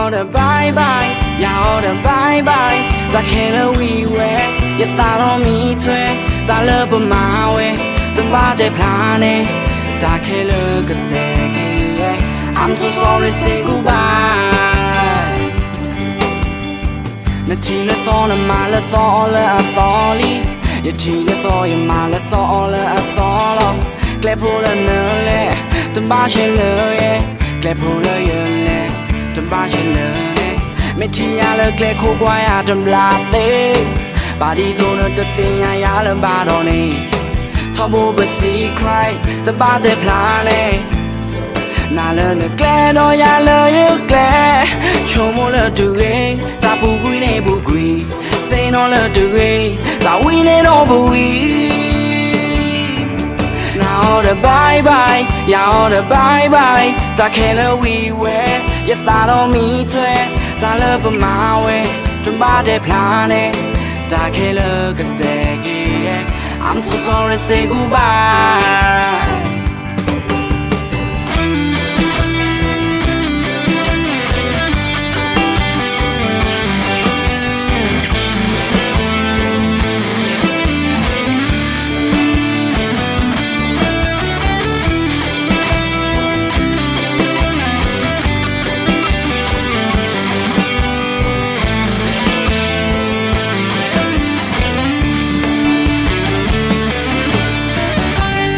ယၤအီၤဒီး bye bye, ယၤအီၤဒီး bye bye, တၢ်ခဲလၢာ်ဝံၤဝဲ, ယသးဒီးမံထွဲ, တၢ်လၢပမၤဝဲ, တဘၣ်တဲဖျါန့ၣ်, တၢ်ခဲလၢာ်ကတဲာ်က့ၤ, I'm so sorry, say goodbye. နထံၣ်လၢသီ နမၤလၢသီအီၤလၢအသီလံ, ယထံၣ်လၢသီ ယမၤလၢသီအီၤလၢအသီလီၤ. ကျဲဖိလၢနလဲၤ, တဘၣ်ယဲလၢၤယဲ, ကျဲဖိလၢယလဲၤ, တဘၣ်ယဲလၢၤယဲ, မ့ၢ်ထံၣ်ယၤလၢကျဲခိးကွၢ်ယၤတဘျီသ့, ဘၣ်ဒ်သိးနတသ့ၣ်ညါယၤလၢၤဘၣ်ဒီးန့ၣ်, ထီဘိပစံး Christ တဘၣ်တဲဖျါန့ၣ် နၤလၢနကျဲဒီးယၤလၢယကျဲ, ဆိကမိၣ်လၢတဂ့ၤ, တၢ်ပူၤကွံာ်န့ၣ်ပူၤကွံာ်, သ့ၣ်နီၣ်လၢတဂ့ၤ, တၢ်ဝံၤန့ၣ်ဒီးပဝံၤ, နၤအီၤဒီး bye bye, ယၤအီၤဒီး bye bye, တၢ်ခဲလၢာ်ဝံၤဝဲ, ယသးဒီးမံထွဲ, တၢ်လၢပမၤဝဲ, တဘၣ်တဲဖျါန့ၣ်, တၢ်ခဲလၢာ်ကတဲာ်က့ၤ, I'm so sorry, say goodbye.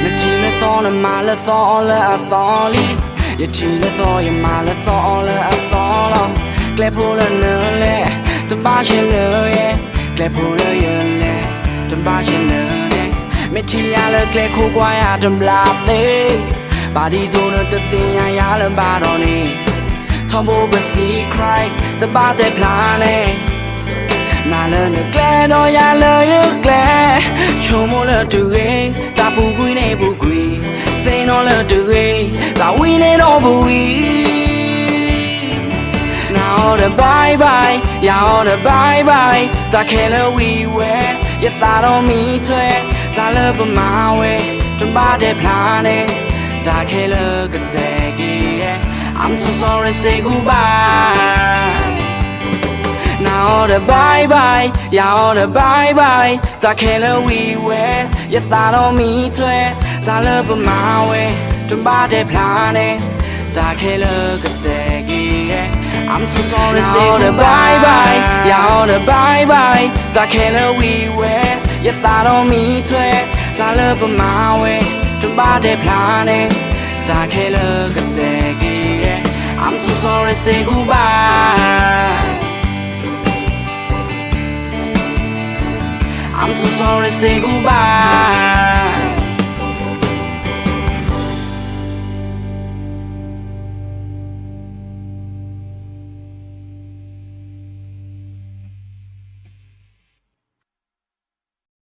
နထံၣ်လၢသီ နမၤလၢသီအီၤလၢအသီလံ, ယထံၣ်လၢသီ ယမၤလၢသီအီၤလၢအသီလီၤ. ကျဲဖိလၢနလဲၤ, တဘၣ်ယဲလၢၤယဲ, ကျဲဖိလၢယလဲၤ, တဘၣ်ယဲလၢၤယဲ, မ့ၢ်ထံၣ်ယၤလၢကျဲခိးကွၢ်ယၤတဘျီသ့, ဘၣ်ဒ်သိးနတသ့ၣ်ညါယၤလၢၤဘၣ်ဒီးန့ၣ်, ထီဘိပစံး Christ တဘၣ်တဲဖျါန့ၣ်, နၤလၢနကျဲဒီးယၤလၢယကျဲ, ဆိကမိၣ်လၢတဂ့ၤ, တၢ်ပူၤကွံာ်န့ၣ်ပူၤကွံာ်, သ့ၣ်နီၣ်လၢတဂ့ၤ, တၢ်ဝံၤန့ၣ်ဒီးပဝံၤ, နၤအီၤဒီး bye bye, ယၤအီၤဒီး bye bye, တၢ်ခဲလၢာ်ဝံၤဝဲ, ယသးဒီးမံထွဲ, တၢ်လၢပမၤဝဲ, တဘၣ်တဲဖျါန့ၣ်, တၢ်ခဲလၢာ်ကတဲာ်က့ၤ, I'm so sorry, say goodbye. နၤအီၤဒီး bye bye, ယၤအီၤဒီး bye bye, တၢ်ခဲလၢာ်ဝံၤဝဲ, ယသးဒီးမံထွဲ, တၢ်လၢပမၤဝဲ, တဘၣ်တဲဖျါန့ၣ်, တၢ်ခဲလၢာ်ကတဲာ်က့ၤ, I'm so sorry, say goodbye, ယၤအီၤဒီး bye bye, တၢ်ခဲလၢာ်ဝံၤဝဲ, ယသးဒီးမံထွဲ, တၢ်လၢပမၤဝဲ, တဘၣ်တဲဖျါန့ၣ်, တၢ်ခဲလၢာ်ကတဲာ်က့ၤ, I'm so sorry, say goodbye. I'm so sorry, say goodbye.